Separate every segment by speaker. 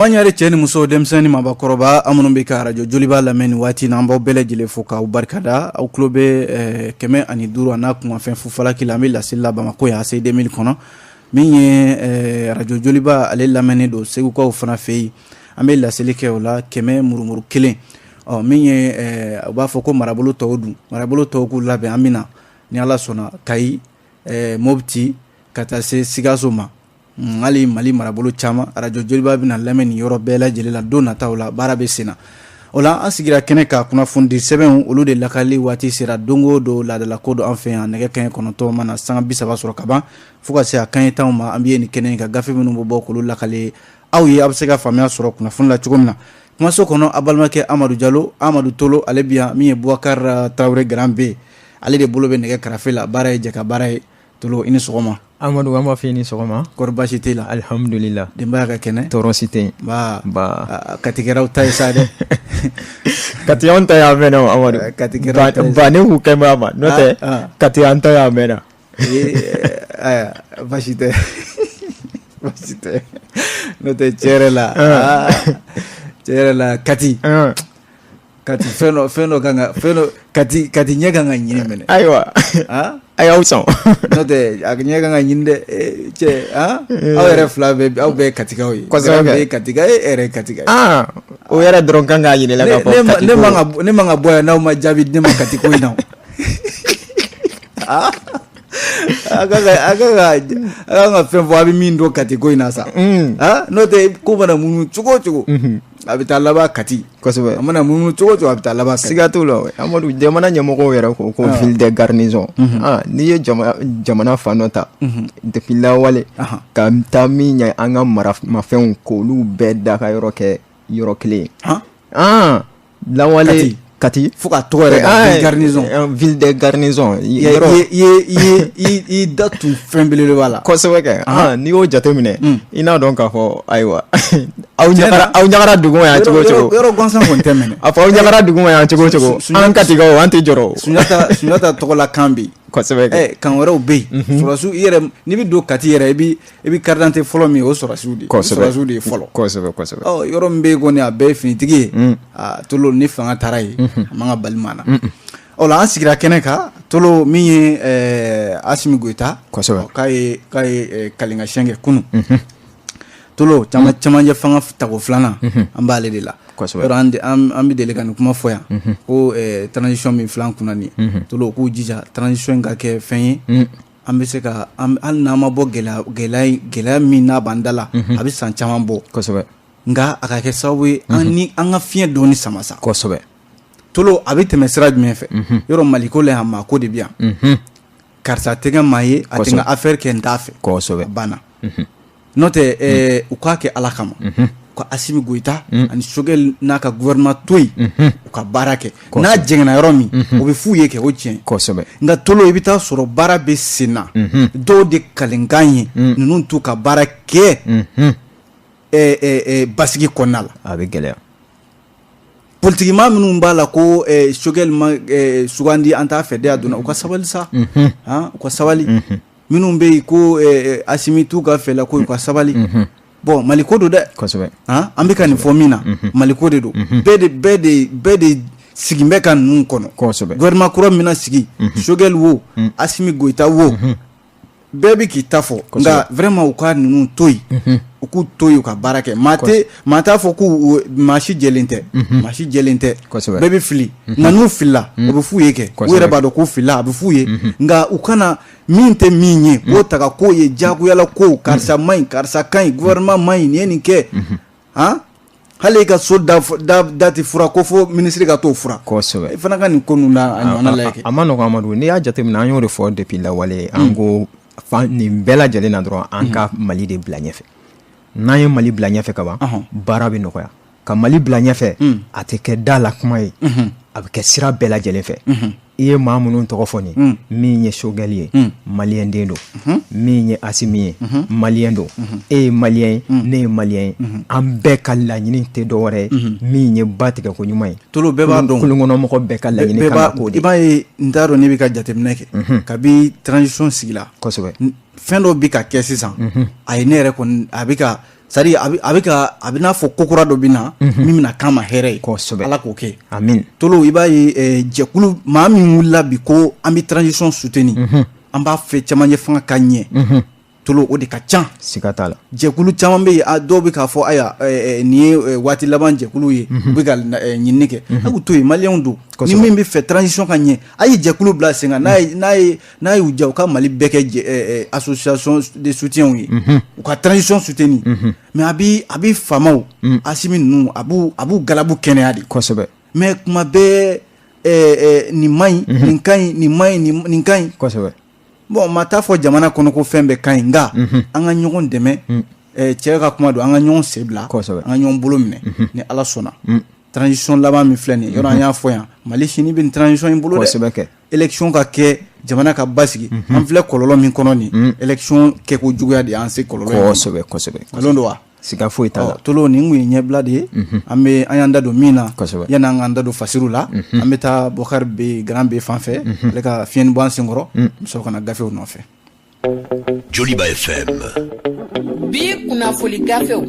Speaker 1: An yɛrɛ cɛ ni muso, denmisɛnnin ni mabɔkɔrɔba, an minnu bɛ ka arajo Joliba lamɛn nin waati na, an b'aw bɛɛ lajɛlen fo k'aw barikada. Aw tulo bɛ 105 a n'a kunkanfɛn fufalaki la. An bɛ laseli la Bamakɔ yan, ACI 2000 kɔnɔ. Min ye arajo Joliba, ale lamɛnnen don Segukaw fana fɛ yen. An bɛ laseli kɛ o la 100 murumuru 1. Ɔ, min ye u b'a fɔ ko marabolo tɔw dun, marabolo tɔw k'u labɛn, an bɛ na ni Ala sɔnna Kayi, Mopti, ka taa se Sikaso ma, hali Mali marabolo caman. Arajo Joliba bɛna lamɛn nin yɔrɔ bɛɛ lajɛlen la don nataw la. Baara bɛ sen na. O la, an sigira kɛnɛ ka kunnafoni sɛbɛnw, olu de lakali waati sera. Don o don, laadala ko don an fɛ yan. Nɛgɛ kanɲɛ 9 mana sanga 30 sɔrɔ ka ban fo ka se a kanɲɛ 10 ma, an bɛ nin kɛnɛ ka gafe minnu bɛ bɔ k'olu lakale aw ye, a bɛ se ka faamuya sɔrɔ kunnafoni la cogo min na. Kumaso kɔnɔ, a balimakɛ Amadu Jalo, Amadu Tolo, ale bi yan. Min ye Bubakari Tarawele Grand B, ale de bolo bɛ nɛgɛ karafe la. Baara ye jɛ ka baara ye. Tolo, i ni sɔgɔma.
Speaker 2: Amadu, an b'a fɔ i ni sɔgɔma.
Speaker 1: Kɔri baasi t'i la?
Speaker 2: Alihamudulila.
Speaker 1: Denbaya ka kɛnɛ?
Speaker 2: Tɔɔrɔ si tɛ yen.
Speaker 1: Nba. Katikɛlaw ta ye sa dɛ.
Speaker 2: Kati anw ta y'a mɛnna o, Amadu.
Speaker 1: Katikɛlaw ta ye.
Speaker 2: Ba ne k'u kɛn bɛ a ma, n'o tɛ Kati an ta y'a mɛnna.
Speaker 1: Ayiwa, baasi tɛ, baasi tɛ. N'o tɛ, tiɲɛ yɛrɛ la, tiɲɛ yɛrɛ la, Kati, Kati, fɛn dɔ kan ka fɛn dɔ, Kati ɲɛ kan ka ɲini minɛ.
Speaker 2: Ayiwa, a y'aw sɔn.
Speaker 1: N'o tɛ, a ɲɛ kan ka ɲini dɛ, cɛ. Aw yɛrɛ fila bɛɛ, aw bɛɛ ye Katikaw ye.
Speaker 2: Kosɛbɛ.
Speaker 1: Bɛɛ ye Katika ye, e yɛrɛ ye Katika ye.
Speaker 2: O yɛrɛ dɔrɔn kan k'a yira i la k'a fɔ Kati
Speaker 1: ne man ka ne man ka bɔ yan n'aw ma jaabi di ne ma Kati ko in na. A kan ka fɛn fɔ, a bɛ min dɔn Kati ko in na sa. N'o tɛ, ko mana munumunu cogo o cogo, a bɛ taa laban Kati. A mana munumunu cogo o cogo, a bɛ taa laban Kati.
Speaker 2: Siga t'o la. Amadu, jamana ɲɛmɔgɔw yɛrɛ ko ko ville de garnison. N'i ye jamana fan dɔ ta depuis lawale ka taa min ɲɛ, an ka maramafɛnw k'olu bɛɛ da ka yɔrɔ kɛ yɔrɔ kelen ye. Lawale Kati.
Speaker 1: Fo ka tɔgɔ yɛrɛ da, ville garnison.
Speaker 2: Ville de garnison.
Speaker 1: I ye i da tun fɛn belebeleba la.
Speaker 2: Kosɛbɛ kɛ. N'i y'o jateminɛ, i n'a dɔn k'a fɔ ayiwa, aw ɲagara, aw ɲagara duguma yan cogo o cogo.
Speaker 1: Yɔrɔ gansan kɔni tɛ minɛ.
Speaker 2: A fɔ aw ɲagara duguma yan cogo o cogo, an Katikaw, an tɛ jɔrɔ.
Speaker 1: Sunjata tɔgɔla kan bɛ yen.
Speaker 2: Kosɛbɛ kɛ.
Speaker 1: Kan wɛrɛw bɛ yen. Sɔrɔdasiw, i yɛrɛ, n'i bɛ don Kati yɛrɛ, i bɛ carte d'identité fɔlɔ min ye, o sɔrɔdasiw de ye. Sɔrɔdasiw de ye fɔlɔ.
Speaker 2: Kosɛbɛ kosɛbɛ.
Speaker 1: Ɔ, yɔrɔ min bɛ yen kɔni, a bɛɛ ye finitigi ye. A Tolo, ni fanga taara yen, a man ka bali maa na. O la, an sigira kɛnɛ kan, Tolo, min ye Asimi Goyita. K'a ye kalengasiyɛn kɛ kunun. Tolo, camancɛ fanga tako filanan, an b'ale de la. Yɔrɔ an bɛ deli ka nin kuma fɔ yan ko transition min filɛ an kunna nin ye, Tolo, k'u jija transition in ka kɛ fɛn ye an bɛ se ka, hali n'an ma bɔ gɛlɛya gɛlɛya min n'a b'an da la, a bɛ san caman bɔ. Nka a ka kɛ sababu ye an ni an ka fiɲɛ dɔɔni sama sa. Tolo, a bɛ tɛmɛ sira jumɛn fɛ? Yɔrɔ Maliko la yan, maa ko de bɛ yan. Karisa tɛ kɛ maa ye, a tɛ n ka affaire kɛ n t'a fɛ. A banna. N'o tɛ, u k'a kɛ Ala kama ka Asimi Goyita ani Choguel n'a ka gouvernement to yen, u ka baara kɛ. N'a jɛngɛnna yɔrɔ min, o bɛ f'u ye kɛ o tiɲɛ. Nka Tolo, i bɛ taa sɔrɔ baara bɛ sen na, dɔw de kalenkan ye ninnu t'u ka baara kɛ basigi kɔnɔna la.
Speaker 2: A bɛ gɛlɛya.
Speaker 1: Politikimaa minnu b'a la ko Choguel ma sugandi, an t'a fɛ de, a donna, u ka sabali sa, u ka sabali. Minnu bɛ yen ko Asimi t'u ka fɛ la, ko u ka sabali. Bon, Maliko don dɛ. An bɛ ka nin fɔ min na, Maliko de don. Bɛɛ de sigin bɛ ka ninnu kɔnɔ. Gouvernement kura min na sigi, Choguel wo, Asimi Goyita wo, bɛɛ bɛ k'i ta fɔ. Nka vraiment, u ka ninnu to yen, u k'u to yen, u ka baara kɛ. Maa tɛ maa t'a fɔ k'u maa si jɛlen tɛ, maa si jɛlen tɛ. Bɛɛ bɛ fili. Nka n'u filila, o bɛ f'u ye kɛ, u yɛrɛ b'a dɔn k'u filila, a bɛ f'u ye. Nka u kana min tɛ min ye, k'o ta ka k'o ye diyagoyala ko karisa man ɲi, karisa ka ɲi, gouvernement man ɲi, nin ye nin kɛ. Han, hali i ka so da da tɛ fura ko fo minisiri ka t'o fura. I fana ka nin ko ninnu na, a ɲɔgɔnna lajɛ kɛ.
Speaker 2: A ma nɔgɔn, Amadu. N'i y'a jateminɛ, an y'o de fɔ depuis lawale. An ko fan nin bɛɛ lajɛlen na dɔrɔn, an ka Mali de bila ɲɛfɛ. N'an ye Mali bila ɲɛfɛ ka ban, baara bɛ nɔgɔya. Ka Mali bila ɲɛfɛ, a tɛ kɛ da la kuma ye, a bɛ kɛ sira bɛɛ lajɛlen fɛ. I ye maa minnu tɔgɔ fɔ nin, min ye Choguel ye, maliyɛn den don. Min ye Asimi ye, maliyɛn don. E ye maliyɛn ye, ne ye maliyɛn ye. An bɛɛ ka laɲini tɛ dɔwɛrɛ ye min ye ba tigɛ ko ɲuman ye.
Speaker 1: Tolo, bɛɛ b'a dɔn.
Speaker 2: Kolonkɔnɔmɔgɔ bɛɛ ka laɲini kan ka k'o de.
Speaker 1: I b'a ye, n t'a dɔn n'i bɛ ka jateminɛ kɛ kabi transition sigila, fɛn dɔ bɛ ka kɛ sisan, a ye ne yɛrɛ kɔni, a bɛ ka C'est à dire a bɛ ka a bɛ n'a fɔ ko kura dɔ bɛ na min bɛna k'an ma hɛrɛ ye.
Speaker 2: Kosɛbɛ.
Speaker 1: Ala k'o kɛ.
Speaker 2: Amin.
Speaker 1: Tolo, i b'a ye, jɛkulu maa min wulila bi ko an bɛ transition soutenir, an b'a fɛ cɛmancɛ fanga ka ɲɛ, Tolo, o de ka ca.
Speaker 2: Siga t'a la.
Speaker 1: Jɛkulu caman bɛ yen, dɔw bɛ k'a fɔ ayiwa, nin ye waati laban jɛkulu ye, u bɛ ka ɲinini kɛ. A k'u to yen, maliyɛnw don. Ni min bɛ fɛ transition ka ɲɛ, a ye jɛkulu bila sen kan. N'a y'u diya, u ka Mali bɛɛ kɛ association de soutien ye, u ka transition soutenir. Mais a bɛ faamaw, Asimi ninnu, a b'u galabu kɛnɛya de. Mais kuma bɛɛ, nin man ɲi, nin ka ɲi, nin man ɲi, nin ka ɲi. Bon, maa t'a fɔ jamana kɔnɔ ko fɛn bɛɛ ka ɲi, nka an ka ɲɔgɔn dɛmɛ. Cɛ ka kuma don, an ka ɲɔgɔn sen bila, an ka ɲɔgɔn bolo minɛ. Ni Ala sɔnna, transition laban min filɛ nin ye, yɔrɔ an y'a fɔ yan, Mali sini bɛ nin transition in bolo dɛ.
Speaker 2: Kosɛbɛ kɛ.
Speaker 1: Élection ka kɛ, jamana ka basigi. An filɛ kɔlɔlɔ min kɔnɔ nin, élection kɛko juguya de y'an se kɔlɔlɔ in kɔnɔ.
Speaker 2: Kosɛbɛ, kosɛbɛ.
Speaker 1: Nkalon don wa?
Speaker 2: Siga foyi t'a la.
Speaker 1: Tolo, nin kun ye ɲɛbila de ye. An bɛ an y'an da don min na, yanni an k'an da don fasiriw la, an bɛ taa Bɔkari B Grand B fan fɛ, ale ka fiɲɛni bɔ an senkɔrɔ, an bɛ sɔrɔ ka na gafew nɔfɛ.
Speaker 3: Joliba FM.
Speaker 4: Bi kunnafoli gafew.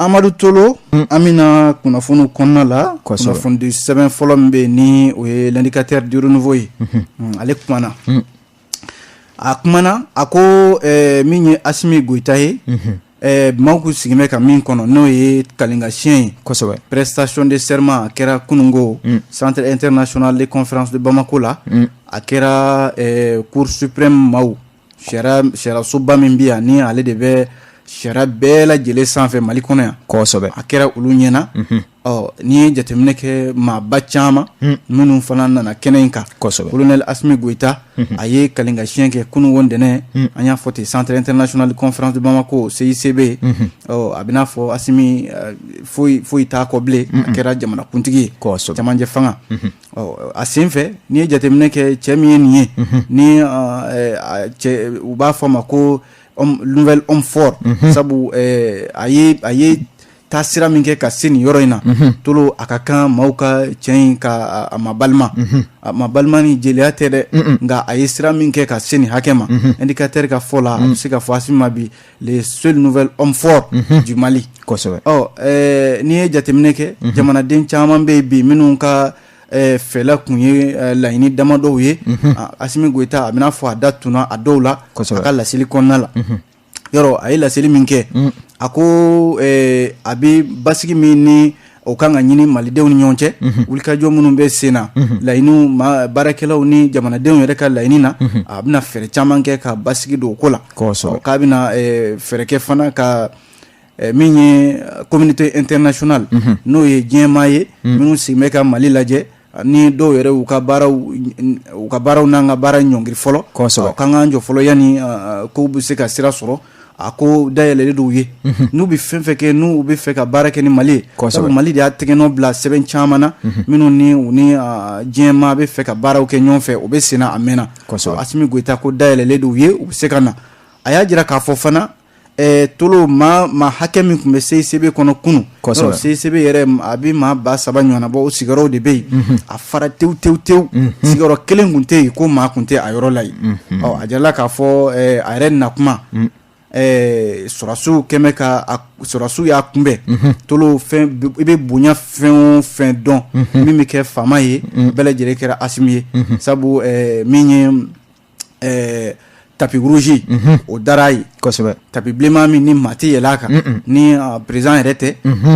Speaker 1: Amadu Tolo, an bɛna kunnafoniw kɔnɔna la. Kunnafonidi sɛbɛn fɔlɔ min bɛ yen, ni o ye L'Indicateur du Renouveau ye, ale kumana, a kumana, a ko min ye Asimi Goyita ye, maaw k'u sigilen bɛ ka min kɔnɔ, n'o ye kalingasiyɛn ye. Prestation de serment a kɛra kunungo Centre international de conférence de Bamako la. A kɛra Cour suprême maaw, sariyasoba min bɛ yan, ni ale de bɛ sariya bɛɛ lajɛlen sanfɛ Mali kɔnɔ yan. A kɛra olu ɲɛna. Ɔ, n'i ye jateminɛ kɛ, maaba caman minnu fana nana kɛnɛ in kan. Colonel Asimi Goyita, a ye kalingasiyɛn kɛ kunungo ntɛnɛn, an y'a fɔ ten, Centre international de conférence de Bamako, CICB. Ɔ, a bɛ n'a fɔ Asimi foyi foyi t'a kɔ bilen, a kɛra jamanakuntigi ye, cɛmancɛ fanga. Ɔ, a sen fɛ, n'i ye jateminɛ kɛ, cɛ min ye nin ye, ni cɛ u b'a fɔ a ma ko homme, nouvel homme fort, sabu a ye taa sira min kɛ ka se nin yɔrɔ in na, Tolo, a ka kan maaw ka cɛ in ka a ma balima, a ma balima ni jeliya tɛ dɛ, nka a ye sira min kɛ ka se nin hakɛ ma, Indicateur ka fɔ la, a bɛ se ka fɔ Asimi ma bi le seul nouvel homme fort du Mali. Ɔ, n'i ye jateminɛ kɛ, jamanaden caman bɛ yen bi minnu ka fɛla kun ye laɲini damadɔw ye. Asimi Goyita, a bɛna fɔ a da tunna a dɔw la a ka laseli kɔnɔna la. Yɔrɔ a ye laseli min kɛ, a ko a bɛ basigi min ni o kan ka ɲini malidenw ni ɲɔgɔn cɛ, wulikajɔ minnu bɛ sen na, laɲiniw ma baarakɛlaw ni jamanadenw yɛrɛ ka laɲini na, a bɛna fɛɛrɛ caman kɛ ka basigi don o ko la. K'a bɛna fɛɛrɛ kɛ fana ka min ye communauté internationale, n'o ye diɲɛmaa ye minnu sigi bɛ ka Mali lajɛ, ni dɔw yɛrɛ u ka baaraw n'an ka baara ɲɔngiri fɔlɔ, k'an k'an jɔ fɔlɔ yanni kow bɛ se ka sira sɔrɔ. A ko dayɛlɛlen dɔw ye, n'u bɛ fɛn fɛn kɛ, n'u bɛ fɛ ka baara kɛ ni Mali ye, sabu Mali de y'a tɛgɛnɔ bila sɛbɛn caman na minnu ni u ni diɲɛmaa bɛ fɛ ka baaraw kɛ ɲɔgɔn fɛ, o bɛ sen na a mɛnna. Asimi Goyita ko dayɛlɛlen dɔw ye, u bɛ se ka na. A y'a jira k'a fɔ fana, Tolo, maa hakɛ min tun bɛ CICB kɔnɔ kunun, CICB yɛrɛ a bɛ maa 3000 ɲɔgɔnna bɔ, o sigiyɔrɔw de bɛ yen, a fara tewu tewu tewu, sigiyɔrɔ kelen tun tɛ yen ko maa tun tɛ a yɔrɔ la yen. Ɔ, a jirala k'a fɔ a yɛrɛ nakuma, sɔrɔdasiw kɛmɛ ka sɔrɔdasiw y'a kunbɛn. Tolo, fɛn i bɛ bonya fɛn o fɛn dɔn min bɛ kɛ faama ye, bɛɛ lajɛlen kɛra Asimi ye, sabu min ye tapis rouge, o dara ye. Tapis bilenman min ni maa tɛ yɛlɛ a kan ni président yɛrɛ tɛ,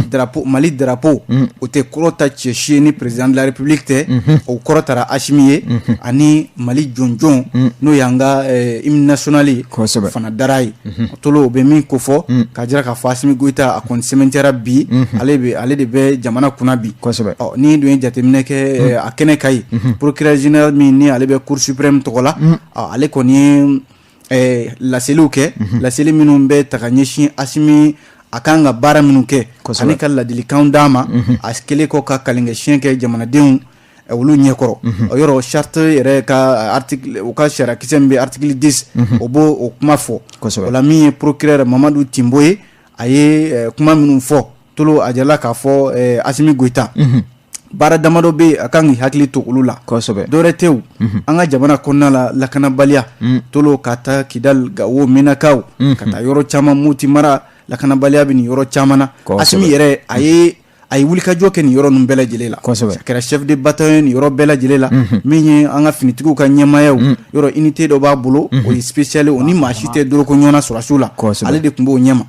Speaker 1: drapeau, Mali drapeau, o tɛ kɔrɔta cɛ si ye ni président de la République tɛ, o kɔrɔtara Asimi ye, ani Mali jɔnjɔn, n'o y'an ka hymne national ye, fana dara ye. Tolo, o bɛ min ko fɔ k'a jira k'a fɔ Asimi Goyita, a kɔni sɛmɛntiyara bi, ale de bɛ jamana kunna bi. Ɔ, ni dun ye jateminɛ kɛ a kɛnɛ ka ye, procureur général min ni ale bɛ Cour suprême tɔgɔ la, ale kɔni ye laseliw kɛ, laseli minnu bɛ ta ka ɲɛsin Asimi, a kan ka baara minnu kɛ, ani ka ladilikanw d'a ma, a kɛlen kɔ ka kalinkɛsiyɛn kɛ jamanadenw olu ɲɛkɔrɔ. O yɔrɔ, charte yɛrɛ ka article, u ka sariyakisɛ min bɛ article 10, o b'o o kuma fɔ. O la, min ye procureur Mamadu Tinbo ye, a ye kuma minnu fɔ, Tolo, a jirala k'a fɔ Asimi Goyita Baara damadɔ bɛ yen, a kan k'i hakili to olu la. Dɔwɛrɛ tɛ o, an ka jamana kɔnɔna la, lakanabaliya tolo, ka taa Kidali, Gawo, Menakaw, ka taa yɔrɔ caman, Moti mara, lakanabaliya bɛ nin yɔrɔ caman na. Asimi yɛrɛ, a ye wulikajɔ kɛ nin yɔrɔ ninnu bɛɛ lajɛlen la. A kɛra chef de bataillon nin yɔrɔ bɛɛ lajɛlen la. Min ye an ka finitigiw ka ɲɛmaayaw yɔrɔ, unité dɔ b'a bolo, o ye spécial, o ni maa si tɛ doroko ɲɔgɔn na sɔrɔdasiw la, ale de tun b'o ɲɛma.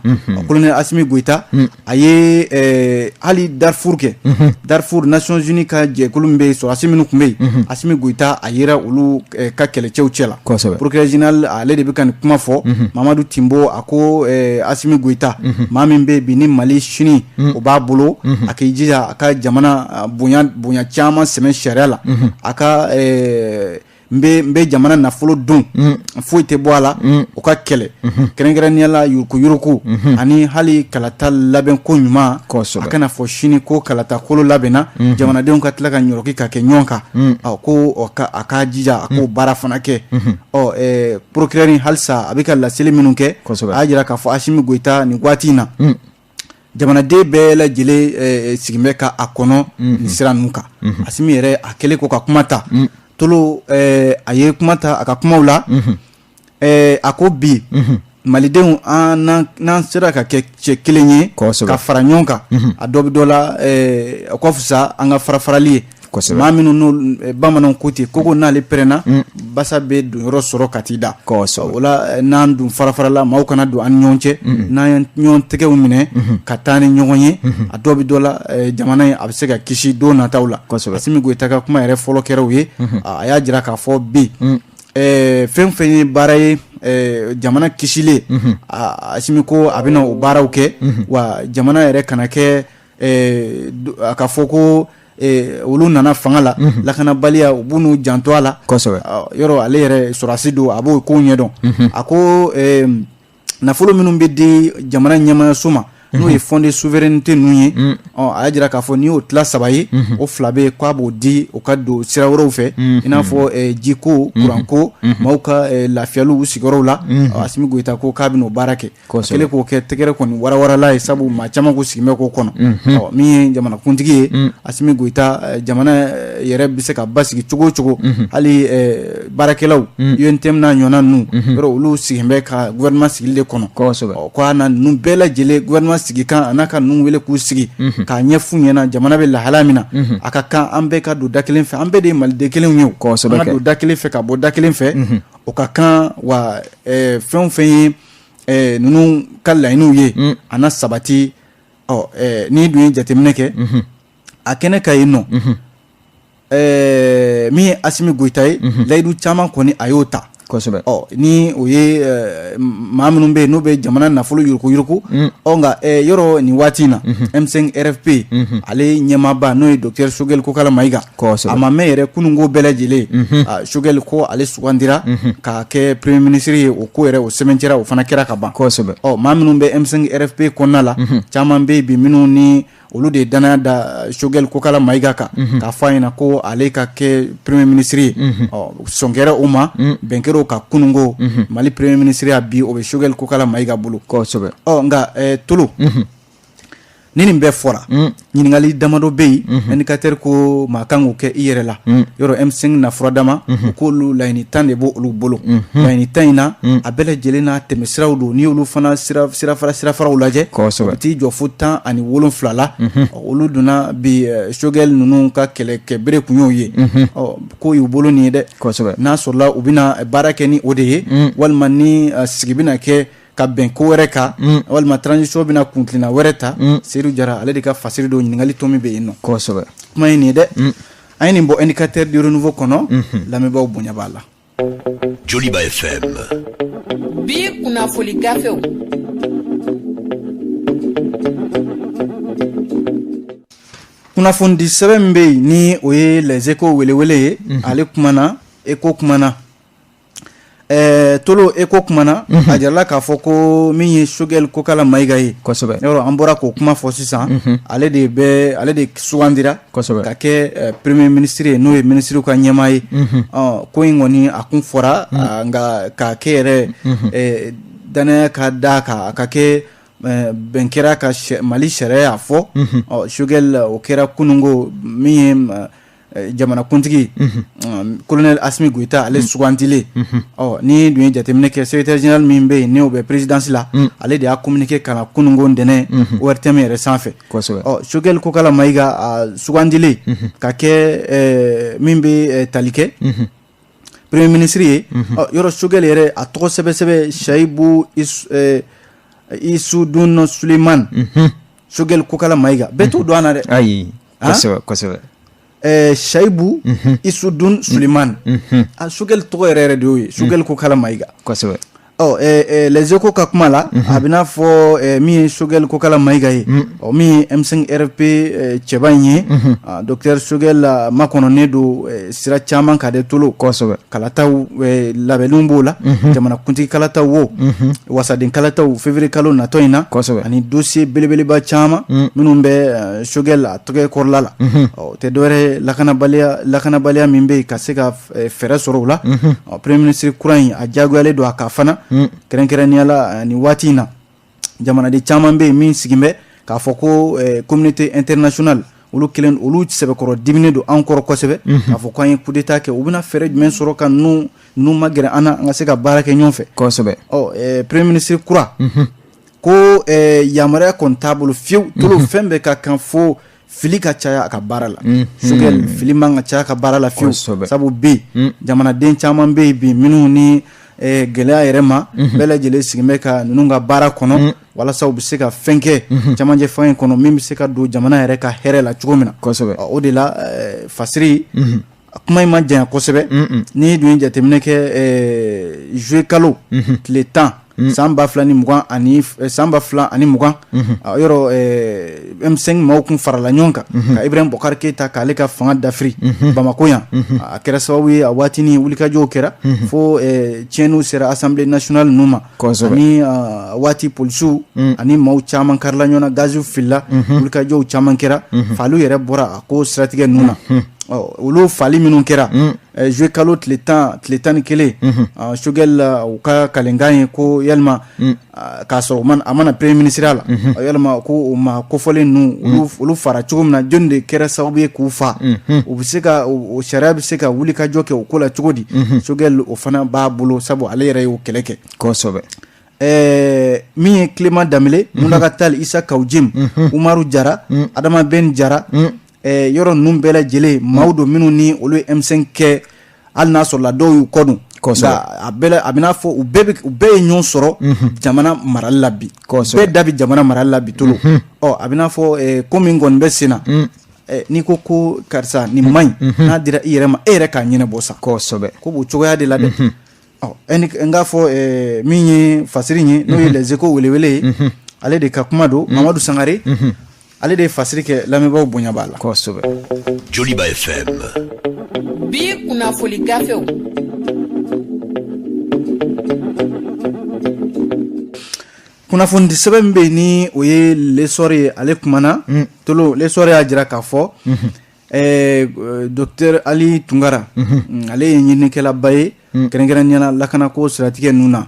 Speaker 1: Colonel Asimi Goyita, a ye hali Darfour kɛ. Darfour, Nations Unies ka jɛkulu min bɛ yen, sɔrɔdasi minnu tun bɛ yen, Asimi Goyita, a yera olu ka kɛlɛcɛw cɛ la. Procureur général, ale de bɛ ka nin kuma fɔ. Mamadu Timbo, a ko Asimi Goyita, maa min bɛ yen bi ni Mali sini o b'a bolo, a k'i jija a ka jamana bonya bonya caman sɛmɛ sariya la, a ka n bɛ jamana nafolo dun, foyi tɛ bɔ a la, o ka kɛlɛ, kɛrɛnkɛrɛnnenya la yurukuyuruku ani hali kalata labɛnko ɲuman. A kana fɔ sini ko kalata kolo labɛnna, jamanadenw ka tila ka ɲɔrɔki ka kɛ ɲɔgɔn kan. Ko a ka jija a k'o baara fana kɛ. Ɔ procureur halisa, a bɛ ka laseli minnu kɛ, a y'a jira k'a fɔ Asimi Goyita, nin waati in na, jamanaden bɛɛ lajɛlen sigin bɛ ka a kɔnɔ nin sira ninnu kan. Asimi yɛrɛ, a kɛlen ko ka kuma ta tolo, a ye kuma ta a ka kumaw la. A ko bi malidenw, an n'an sera ka kɛ cɛ kelen ye ka fara ɲɔgɔn kan, a dɔ bɛ dɔ la, a ka fisa an ka fara farali ye. Maa minnu n'o, bamananw ko ten, koko n'ale pɛrɛnna, basa bɛ don yɔrɔ sɔrɔ ka t'i da. O la, n'an dun fara farala, maaw kana don an ni ɲɔgɔn cɛ. N'an ye ɲɔgɔn tɛgɛw minɛ ka taa ni ɲɔgɔn ye, a dɔ bɛ dɔ la, jamana in a bɛ se ka kisi don nataw la. Asimi Goyita ka kuma yɛrɛ fɔlɔ kɛra o ye. A y'a jira k'a fɔ bi, fɛn fɛn ye baara ye jamana kisilen, Asimi ko a bɛna o baaraw kɛ. Wa jamana yɛrɛ kana kɛ a ka fɔ ko olu nana fanga la, lakanabaliya, u b'u n'u janto a la. Yɔrɔ ale yɛrɛ sɔrɔdasi don, a b'o kow ɲɛdɔn. A ko nafolo minnu bɛ di jamana ɲɛmayaso ma, n'o ye fonds de souveraineté ninnu ye, ɔ a y'a jira k'a fɔ n'i y'o tila saba ye, o fila bɛ yen k'a b'o di o ka don sira wɛrɛw fɛ, i n'a fɔ jiko, kuranko, maaw ka lafiyaliw u sigiyɔrɔw la. Asimi Goyita ko k'a bɛn'o baara kɛ. Kɛlen k'o kɛ, tɛgɛrɛ kɔni warawarala ye, sabu maa caman ko sigilen bɛ k'o kɔnɔ. Ɔ min ye jamanakuntigi ye, Asimi Goyita, jamana yɛrɛ bɛ se ka basigi cogo o cogo, hali baarakɛlaw, UNTM n'a ɲɔgɔnna ninnu, yɔrɔ olu sigilen bɛ ka gouvernement sigili de kɔnɔ. Ko a na ninnu bɛɛ lajɛlen gouvernement sigi kan, a n'a ka ninnu wele k'u sigi k'a ɲɛf'u ɲɛna jamana bɛ lahala min na. A ka kan an bɛɛ ka don da kelen fɛ, an bɛɛ de ye maliden kelenw ye o. An ka don da kelen fɛ ka bɔ da kelen fɛ, o ka kan. Wa fɛn o fɛn ye ninnu ka laɲiniw ye, a na sabati. Ɔ n'i dun ye jateminɛ kɛ a kɛnɛ ka yen nɔ, min ye Asimi Goyita ye, layidu caman kɔni a y'o ta. Ɔ ni o ye maa minnu bɛ yen n'u bɛ jamana nafolo yurukuyuruku. Ɔ nka yɔrɔ nin waati in na, M5 RFP, ale ɲɛmaaba, n'o ye docteur Choguel Kokala Mayiga, a ma mɛn yɛrɛ, kununko bɛɛ lajɛlen, Choguel ko ale sugandira k'a kɛ premier ministre ye. O ko yɛrɛ, o sɛbɛntiya, o fana kɛra ka ban. Ɔ maa minnu bɛ M5 RFP kɔnɔna la, caman bɛ yen bi minnu ni olu de ye danaya da Choguel Kokala Mayiga kan k'a fɔ a ɲɛna ko ale ka kɛ premier ministre ye. Ɔ sɔn kɛra o ma, bɛn kɛra o kan kununko. Mali premier ministre ya bi, o bɛ Choguel Kokala Mayiga bolo. Ɔ nka Tolo, ni nin bɛɛ fɔra, ɲininkali damadɔ bɛ yen. Indicateur ko maa kan k'o kɛ i yɛrɛ la. Yɔrɔ M5 na fura dama, u k'olu laɲini 10 de b'olu bolo. Laɲini 10 in na, a bɛɛ lajɛlen n'a tɛmɛsiraw don. N'i y'olu fana sirafara sirafaraw lajɛ, u bɛ t'i jɔ fo 17 la. Olu donna bi Choguel ninnu ka kɛlɛkɛ bere kun y'o ye. Ɔ ko y'u bolo nin ye dɛ. N'a sɔrɔla u bɛna baara kɛ ni o de ye, walima ni sigi bɛna kɛ ka bɛn ko wɛrɛ kan, walima transition bɛna kuntilenna wɛrɛ ta, Seydou Jara, ale de ka fasiri don. Ɲininkali to min bɛ yen nɔ, kuma ye nin ye dɛ. An ye nin bɔ Indicateur du Renouveau kɔnɔ. Lamɛnbaaw bonya b'a la.
Speaker 3: Joliba FM.
Speaker 4: Bi kunnafoli gafew.
Speaker 1: Kunnafonidi sɛbɛn min bɛ yen, ni o ye Les Échos welewele ye, ale kumana, Écho kumana. Tolo, Écho kumana, a jirala k'a fɔ ko min ye Choguel Kokala Mayiga ye, yɔrɔ an bɔra k'o kuma fɔ sisan, ale de bɛ, ale de sugandira ka kɛ premier ministre ye, n'o ye ministre ka ɲɛmaa ye. Ɔ ko in kɔni, a kun fɔra, nka k'a kɛ yɛrɛ, danaya ka d'a kan, a ka kɛ Bɛn kɛra ka Mali sariya y'a fɔ. Ɔ, Choguel, o kɛra kununko min ye jamanakuntigi colonel Assimi Goïta, ale sugandilen. Ɔ, ni dun ye jateminɛ kɛ, secrétaire général min bɛ yen, n'o bɛ présidence la, ale de y'a communiqué ka na kununko ntɛnɛn ORTM yɛrɛ sanfɛ. Ɔ, Choguel Kokalla Maïga, a sugandilen ka kɛ min bɛ tali kɛ premier ministre ye. Ɔ, yɔrɔ Choguel yɛrɛ, a tɔgɔ sɛbɛ sɛbɛ, Sayibu Isudun Suleiman Choguel Kokalla Maïga, bɛɛ t'o dɔn an na dɛ.
Speaker 2: Ayi, kosɛbɛ kosɛbɛ.
Speaker 1: Sayibu Isudun Suleiman, a Choguel tɔgɔ yɛrɛ yɛrɛ de y'o ye, Choguel Kokalla Maïga. Ɔ, Les Échos ka kuma la, a bɛ n'a fɔ min ye Choguel Kokalla Maïga ye, ɔ, min ye M5 RFP cɛba in ye, docteur Choguel makɔnɔnen don sira caman ka de tolo. Kalataw labɛnniw b'o la, jamanakuntigi kalataw wo, wasaden kalataw février kalo natɔ in na, ani dossier belebeleba caman minnu bɛ Choguel a tɔgɔ kɔrɔla la. Ɔ, o tɛ dɔwɛrɛ, lakanabaliya min bɛ yen, ka se ka fɛɛrɛ sɔrɔ o la. Ɔ, premier ministre kura in, a diyagoyalen don a ka fana, kɛrɛnkɛrɛnnenya la nin waati in na, jamanaden caman bɛ yen min sigin bɛ k'a fɔ ko communauté internationale, olu kelen, olu sɛbɛkɔrɔ diminen don an kɔrɔ kosɛbɛ, k'a fɔ k'an ye coup d'état kɛ. U bɛna fɛɛrɛ jumɛn sɔrɔ ka ninnu ma gɛrɛ an na, an ka se ka baara kɛ ɲɔgɔn fɛ? Ɔ, premier ministre kura ko yamaruya kɔni t'a bolo fiyewu. Tolo, fɛn bɛɛ ka kan fo fili ka caya a ka baara la. Choguel, fili man ka caya a ka baara la fiyewu, sabu bi jamanaden caman bɛ yen bi minnu ni gɛlɛya yɛrɛ ma, bɛɛ lajɛlen sigin bɛ ka ninnu ka baara kɔnɔ, walasa u bɛ se ka fɛn kɛ camancɛ fanga in kɔnɔ min bɛ se ka don jamana yɛrɛ ka hɛrɛ la cogo min na. O de la, fasiri kuma in ma janya kosɛbɛ. N'i dun ye jateminɛ kɛ, juillet kalo tile 10, san 2020 ani san 2020, yɔrɔ M5 maaw kun farala ɲɔgɔn kan ka Ibrahim Boubacar Keïta k'ale ka fanga dafiri Bamako yan. A kɛra sababu ye, a waatinin wulikajɔw kɛra fo tiɲɛniw sera Assemblée nationale ninnu ma, ani waati polisiw ani maaw caman karila ɲɔgɔn na, gaziw filila, wulikajɔw caman kɛra, faliw yɛrɛ bɔra a ko siratigɛ ninnu na. Olu fali minnu kɛra juillet kalo tile 10, tile 11, Choguel u ka kalenkan ye ko yalima k'a sɔrɔ a mana premier ministre la, yalima ko o ma kofɔlen ninnu, olu fara cogo min na, jɔnni de kɛra sababu ye k'u fa? U bɛ se ka o sariya bɛ se ka wuli ka jɔ kɛ o ko la cogo di? Choguel, o fana b'a bolo, sabu ale yɛrɛ y'o kɛlɛ kɛ. Min ye Clément Dembélé, Mountaga Tall, Issa Kaou Djim, Umaru Jara, Adama Ben Jara, yɔrɔ ninnu bɛɛ lajɛlen maaw don minnu ni olu ye M5 kɛ, hali n'a sɔrɔla dɔw y'u kɔ don. A bɛɛ a bɛna fɔ u bɛɛ ye ɲɔgɔn sɔrɔ jamana marali la bi, bɛɛ da bɛ jamana marali la bi. Tolo, ɔ, a bɛna fɔ ko min kɔni bɛ sen na, n'i ko ko karisa nin man ɲi, n'a dira i yɛrɛ ma, e yɛrɛ k'a ɲɛnabɔ sa. Ko b'o cogoya de la dɛ. Ɔ, n k'a fɔ min ye fasiri ye, n'o ye Les Échos welewele ye, ale de ka kuma don. Mamadu Sangare, ale de ye fasiri kɛ. Lamɛnbaaw bonya b'a la.
Speaker 3: Joliba FM.
Speaker 4: Bi kunnafoli gafew.
Speaker 1: Kunnafoni sɛbɛn min bɛ yen, ni o ye L'Essor ye, ale kumana. Tolo, L'Essor y'a jira k'a fɔ docteur Ali Tunkara, ale ye ɲininikɛlaba ye, kɛrɛnkɛrɛnnenya la lakanako siratigɛ ninnu na.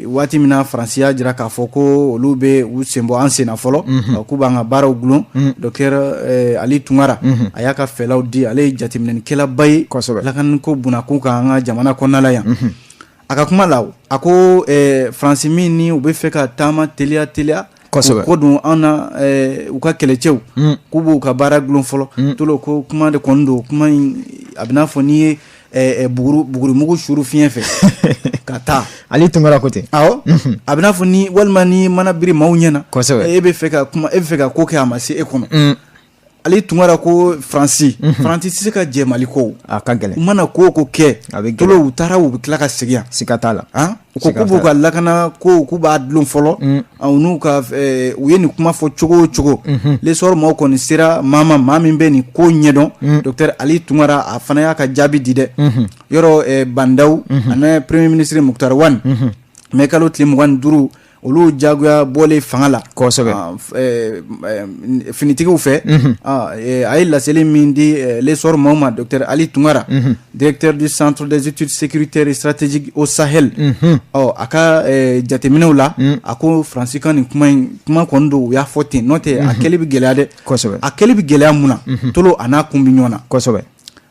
Speaker 1: Waati min na Faransi y'a jira k'a fɔ ko olu bɛ u sen bɔ an sen na fɔlɔ, k'u b'an ka baaraw gulon, docteur Ali Tunkara, a y'a ka fɛlaw di. Ale ye jateminɛnikɛlaba ye lakanako bunakun kan an ka jamana kɔnɔna la yan. A ka kuma la, a ko Faransi min ni u bɛ fɛ ka taama teliya teliya ko don an na, u ka kɛlɛcɛw k'u b'u ka baara gulon fɔlɔ. Tolo, ko kuma de kɔni don. Kuma in, a bɛ n'a fɔ n'i ye bugurimugu suru fiɲɛ fɛ ka taa.
Speaker 2: Ale Tunkara ko ten.
Speaker 1: Awɔ, a bɛ n'a fɔ ni walima ni mana biri maaw ɲɛna, e bɛ fɛ ka kuma, e bɛ fɛ ka ko kɛ, a ma se e kɔnɔ. Ale Tunkara ko Faransi tɛ se ka jɛ Mali kɔ.
Speaker 2: A ka gɛlɛn.
Speaker 1: U mana ko o ko kɛ, tolo, u taara, u bɛ tila ka segin yan.
Speaker 2: Siga t'a la.
Speaker 1: U ko k'u b'u ka lakana ko, k'u b'a dulon fɔlɔ, u n'u ka u ye nin kuma fɔ cogo o cogo. L'Essor maaw kɔni sera maa ma, maa min bɛ nin ko ɲɛdɔn, docteur Ali Tunkara, a fana y'a ka jaabi di dɛ. Yɔrɔ Bah N'Daw ani premier ministre Moctar Ouane, mai kalo tile 25. Olu jagoya bɔlen fanga la
Speaker 2: kosɛbɛ
Speaker 1: finitigiw fɛ, a ye laseli min di L'Essor maaw ma, docteur Ali Tunkara, directeur du Centre des études sécuritaires et stratégiques au Sahel, ɔ a ka jateminɛw la, a ko Faransi ka nin kuma in, kuma kɔni don, u y'a fɔ ten, n'o tɛ a kɛli bɛ gɛlɛya dɛ. A kɛli bɛ gɛlɛya mun na? Tolo, a n'a kun bɛ ɲɔgɔn na.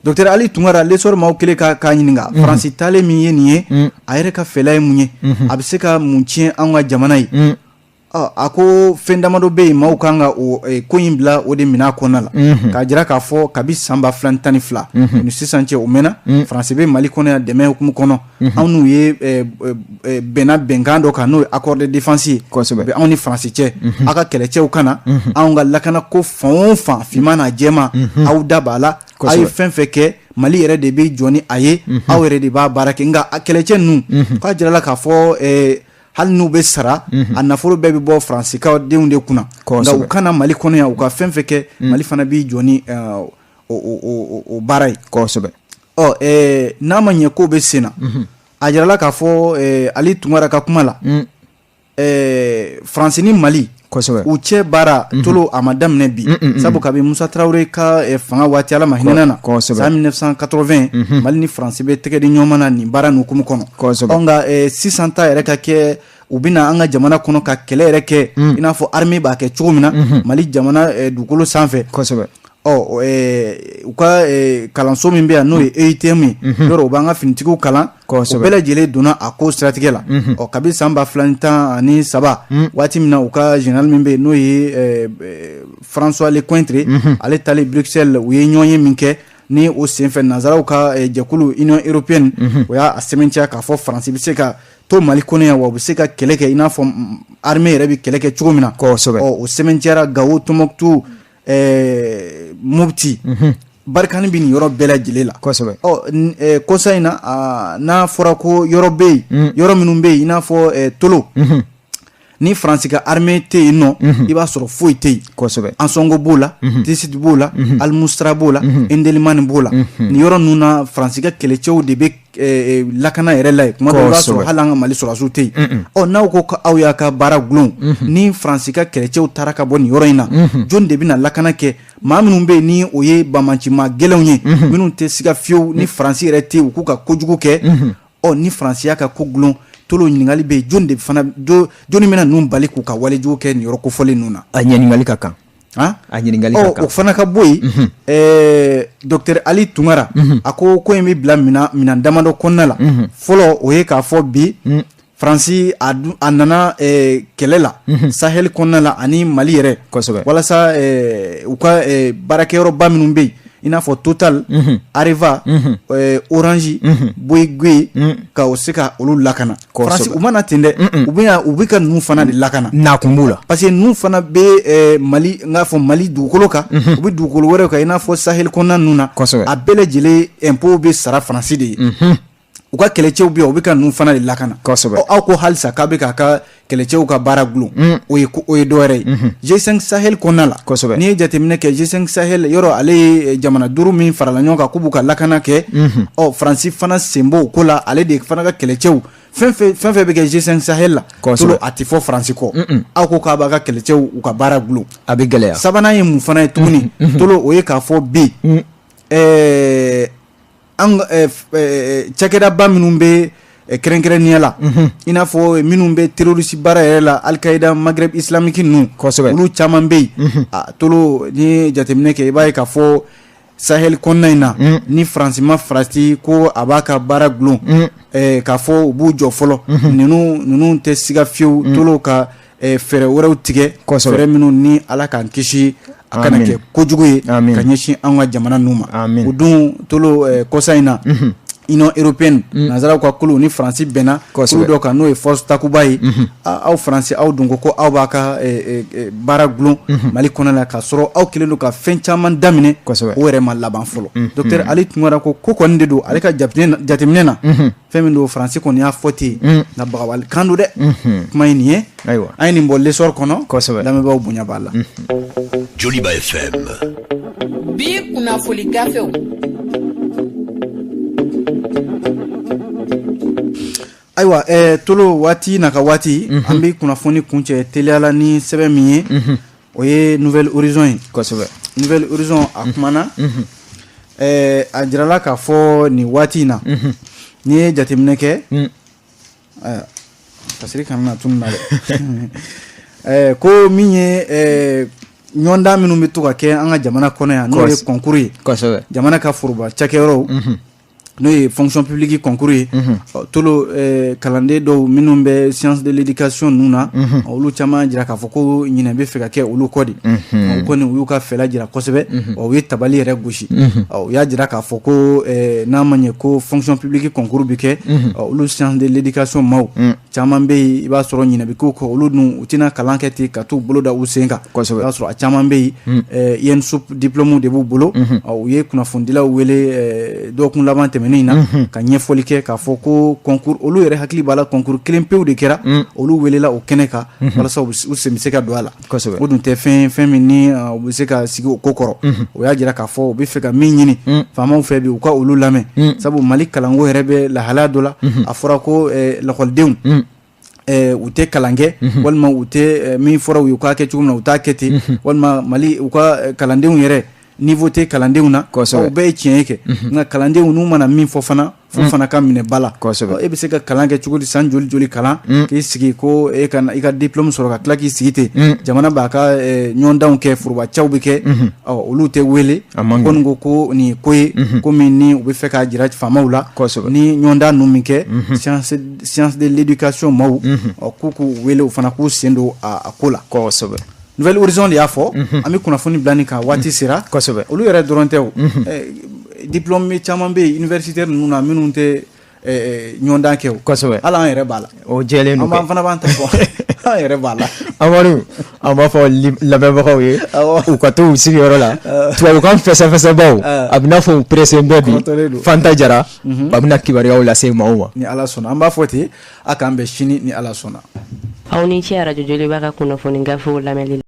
Speaker 1: Docteur Ali Tunkara, L'Essor maaw kɛlen k'a ɲininka, Faransi taalen min ye nin ye, a yɛrɛ ka fɛla ye mun ye, a bɛ se ka mun tiɲɛ an ka jamana ye? A ko fɛn damadɔ bɛ yen, maaw kan ka o ko in bila o de minɛn kɔnɔna la, k'a jira k'a fɔ kabi san 2012 ni sisan cɛ, o mɛnna, Faransi bɛ Mali kɔnɔ yan dɛmɛ hukumu kɔnɔ. Anw n'u ye bɛnna bɛnkan dɔ kan, n'o ye accord de défense ye, bɛ anw ni Faransi cɛ. Aw ka kɛlɛcɛw ka na anw ka lakana ko fan o fan, finman n'a jɛman, aw da b'a la. Aw ye fɛn fɛn kɛ, Mali yɛrɛ de bɛ jɔ ni a ye, aw yɛrɛ de b'a baara kɛ. Nka a kɛlɛcɛ ninnu, k'a jirala k'a fɔ hali n'u bɛ sara, a nafolo bɛɛ bɛ bɔ Faransikaw denw de kunna. Nka u kana Mali kɔnɔ yan, u ka fɛn fɛn kɛ, Mali fana b'i jɔ ni o baara ye. Ɔ n'a ma ɲɛ ko bɛ sen na, a jirala k'a fɔ Ali Tunkara ka kuma la, Faransi ni Mali u cɛ baara, Tolo, a ma daminɛ bi, sabu kabi Musa Tarawele ka fanga waati, Ala ma hinɛ na, san 1980, Mali ni Faransi bɛ tɛgɛ di ɲɔgɔn ma na nin baara ninnu hukumu kɔnɔ. Ɔ nka sisan ta yɛrɛ ka kɛ, u bɛna an ka jamana kɔnɔ ka kɛlɛ yɛrɛ kɛ i n'a fɔ armée b'a kɛ cogo min na Mali jamana dugukolo sanfɛ. Ɔ u ka kalanso min bɛ yan, n'o ye EITM ye, yɔrɔ u b'an ka finitigiw kalan, o bɛɛ lajɛlen donna a ko siratigɛ la. Ɔ kabi san 2013, waati min na u ka général min bɛ yen, n'o ye François Lecointre, ale taalen Bruxelles, u ye ɲɔgɔn ye min kɛ, ni o senfɛ nanzaraw ka jɛkulu Union européenne, o y'a sɛmɛntiya k'a fɔ Faransi bɛ se ka to Mali kɔnɔ yan, wa u bɛ se ka kɛlɛ kɛ i n'a fɔ armée yɛrɛ bɛ kɛlɛ kɛ cogo min na. Ɔ o sɛmɛntiyara Gawo, Tɔnbɔkutu, Mopti, Barkhane bɛ nin yɔrɔ bɛɛ lajɛlen la. Ɔ kɔsa in na, n'a fɔra ko yɔrɔ bɛ yen, yɔrɔ minnu bɛ yen, i n'a fɔ Tolo, ni Faransi ka armée tɛ yen nɔ, i b'a sɔrɔ foyi tɛ yen. Ansongo b'o la, Tessit b'o la, Almoustrat b'o la, Indelimane b'o la. Nin yɔrɔ ninnu na, Faransi ka kɛlɛcɛw de bɛ lakana yɛrɛ la yen. Kuma dɔw, i b'a sɔrɔ hali an ka Mali sɔrɔdasiw tɛ yen. Ɔ n'aw ko aw y'a ka baara gulon, ni Faransi ka kɛlɛcɛw taara ka bɔ nin yɔrɔ in na, jɔn de bɛna lakana kɛ? Maa minnu bɛ yen, ni o ye banbaancimaa gɛlɛnw ye, minnu tɛ siga fiyewu ni Faransi yɛrɛ tɛ yen, u k'u ka kojugu kɛ. Ɔ ni Faransi y'a ka ko gulon, Tolo, ɲininkali bɛ yen, jɔn de fana, jɔnni bɛna ninnu bali k'u ka walejugu kɛ nin yɔrɔ kofɔlen ninnu na?
Speaker 2: A ɲininkali ka kan. A ɲininkali ka kan.
Speaker 1: O fana ka bɔ yen, docteur Ali Tunkara a ko ko in bɛ bila minɛn damadɔ kɔnɔna la. Fɔlɔ, o ye k'a fɔ bi Faransi a nana kɛlɛ la Sahel kɔnɔna la ani Mali yɛrɛ, walasa u ka baarakɛyɔrɔba minnu bɛ yen, i n'a fɔ Total, Areva, Orange, Bouygues, ka o se ka olu lakana. Faransi u mana ten dɛ, u bɛ u bɛ ka ninnu fana de lakana.
Speaker 2: Nakun b'u la.
Speaker 1: Parce que ninnu fana bɛ Mali, n k'a fɔ Mali dugukolo kan, u bɛ dugukolo wɛrɛw kan, i n'a fɔ Sahel kɔnɔna ninnu na. A bɛɛ lajɛlen impôt bɛ sara Faransi de ye. U ka kɛlɛcɛw bɛ yen, u bɛ ka ninnu fana de lakana. Aw ko halisa k'a bɛ k'a ka kɛlɛcɛw ka baara gulon, o ye dɔ wɛrɛ ye. G5 Sahel kɔnɔna la, n'i ye jateminɛ kɛ, G5 Sahel yɔrɔ, ale ye jamana duuru min farala ɲɔgɔn kan k'u b'u ka lakana kɛ. Ɔ Faransi fana sen b'o ko la, ale de fana ka kɛlɛcɛw, fɛn fɛn bɛ kɛ G5 Sahel la, Tolo, a tɛ fɔ Faransi kɔ. Aw ko k'a b'a ka kɛlɛcɛw u ka baara gulon,
Speaker 2: a bɛ gɛlɛya.
Speaker 1: Sabanan ye mun fana ye tuguni, Tolo? O ye k'a fɔ bi an cakɛdaba minnu bɛ kɛrɛnkɛrɛnnenya la, i n'a fɔ minnu bɛ terroriste baara yɛrɛ la, Al-Qaïda Maghreb islamique ninnu, olu caman bɛ yen. A Tolo, n'i ye jateminɛ kɛ, i b'a ye k'a fɔ Sahel kɔnɔna in na, ni Faransi ma farati ko a b'a ka baara gulon, k'a fɔ u b'u jɔ fɔlɔ, ninnu tɛ siga fiyewu, Tolo, ka fɛɛrɛ wɛrɛw tigɛ, fɛɛrɛ minnu ni Ala k'an kisi a kana kɛ kojugu ye ka ɲɛsin an ka jamana ninnu ma. O dun, Tolo, kɔsa in na, Union européenne, nanzaraw ka kulu, ni Faransi bɛnna kulu dɔ kan, n'o ye force Takuba ye. Aw Faransi, aw dun ko ko aw b'a ka baara gulon Mali kɔnɔ la, k'a sɔrɔ aw kɛlen don ka fɛn caman daminɛ, o yɛrɛ ma laban fɔlɔ. Docteur Ali Tunkara ko ko kɔni de don, ale ka jateminɛ na, fɛn min don, Faransi kɔni y'a fɔ ten, nka bagabali kan don dɛ. Kuma ye nin ye, an ye nin bɔ L'Essor kɔnɔ. Lamɛnbaaw bonya b'a la.
Speaker 3: Joliba FM.
Speaker 4: Bi kunnafoli gafew.
Speaker 1: Ayiwa, Tolo, waati n'a ka waati, an bɛ kunnafoni kuncɛ teliyala ni sɛbɛn min ye, o ye Nouvel Horizon ye. Nouvel Horizon, a kumana, a jirala k'a fɔ nin waati in na, n'i ye jateminɛ kɛ, kasiri kana na tunu na dɛ, ko min ye ɲɔgɔndan minnu bɛ to ka kɛ an ka jamana kɔnɔ yan, n'o ye concours ye, jamana ka foroba cakɛyɔrɔw, n'o ye fonction publique concours ye. Tolo, kalanden dɔw minnu bɛ science de l'éducation ninnu na, olu caman jira k'a fɔ ko ɲinɛ bɛ fɛ ka kɛ olu kɔ de. O kɔni, u y'u ka fɛla jira kosɛbɛ, u ye tabali yɛrɛ gosi. U y'a jira k'a fɔ ko n'a ma ɲɛ ko fonction publique concours bɛ kɛ, olu science de l'éducation maaw caman bɛ yen, i b'a sɔrɔ ɲinɛ bɛ k'u kɔ. Olu dun, u tɛna kalan kɛ ten ka t'u bolo da u sen kan. I b'a sɔrɔ a caman bɛ yen, INSUP diplôme de b'u bolo. U ye kunnafonidilaw wele dɔgɔkun laban tɛmɛnen in na ka ɲɛfɔli kɛ k'a fɔ ko concours, olu yɛrɛ hakili b'a la, concours kelen pewu de kɛra, olu welela o kɛnɛ kan walasa u sen bɛ se ka don a la. O dun tɛ fɛn min ni u bɛ se ka sigi o ko kɔrɔ. O y'a jira k'a fɔ u bɛ fɛ ka min ɲini faamaw fɛ bi, u ka olu lamɛn, sabu Mali kalanko yɛrɛ bɛ lahalaya dɔ la. A fɔra ko lakɔlidenw, u tɛ kalan kɛ, walima u tɛ min fɔra u ye u k'a kɛ cogo min na, u t'a kɛ ten, walima Mali u ka kalandenw yɛrɛ, niveau tɛ kalandenw na. O bɛɛ ye tiɲɛ ye kɛ, nka kalandenw n'u mana min fɔ fana, fo fana ka minɛ ba la. E bɛ se ka kalan kɛ cogo di, san joli joli kalan k'i sigi ko e ka i ka diplôme sɔrɔ, ka tila k'i sigi ten? Jamana b'a ka ɲɔgɔndanw kɛ, forobacaw bɛ kɛ, olu tɛ wele. Kɔni ko nin ko ye ko min ni u bɛ fɛ k'a jira faamaw la, ni ɲɔgɔndan ninnu min kɛ, science de l'éducation maaw, k'u k'u wele, u fana k'u sen don a ko la. Nouvel Horizon de y'a fɔ. An bɛ kunnafoni bila nin kan, waati sera. Olu yɛrɛ dɔrɔn tɛ o, diplôme caman bɛ yen universitaire ninnu na minnu tɛ ɲɔgɔndan kɛ o. Hali an yɛrɛ b'a la.
Speaker 2: O jɛlen don.
Speaker 1: An fana b'an ta fɔ, an yɛrɛ b'a la.
Speaker 2: Amadu, an b'a fɔ lamɛnbagaw ye u ka to u sigiyɔrɔ la. Tubabukan fɛsɛfɛsɛbaw, a bɛ n'a fɔ u pressé bɛ bi. Fanta Jara a bɛna kibaruyaw lase maaw ma.
Speaker 1: Ni Ala sɔnna, an b'a fɔ ten, a k'an bɛn sini ni Ala sɔnna.
Speaker 5: Aw ni ce Arajo Joliba ka kunnafoni gafew lamɛnli la.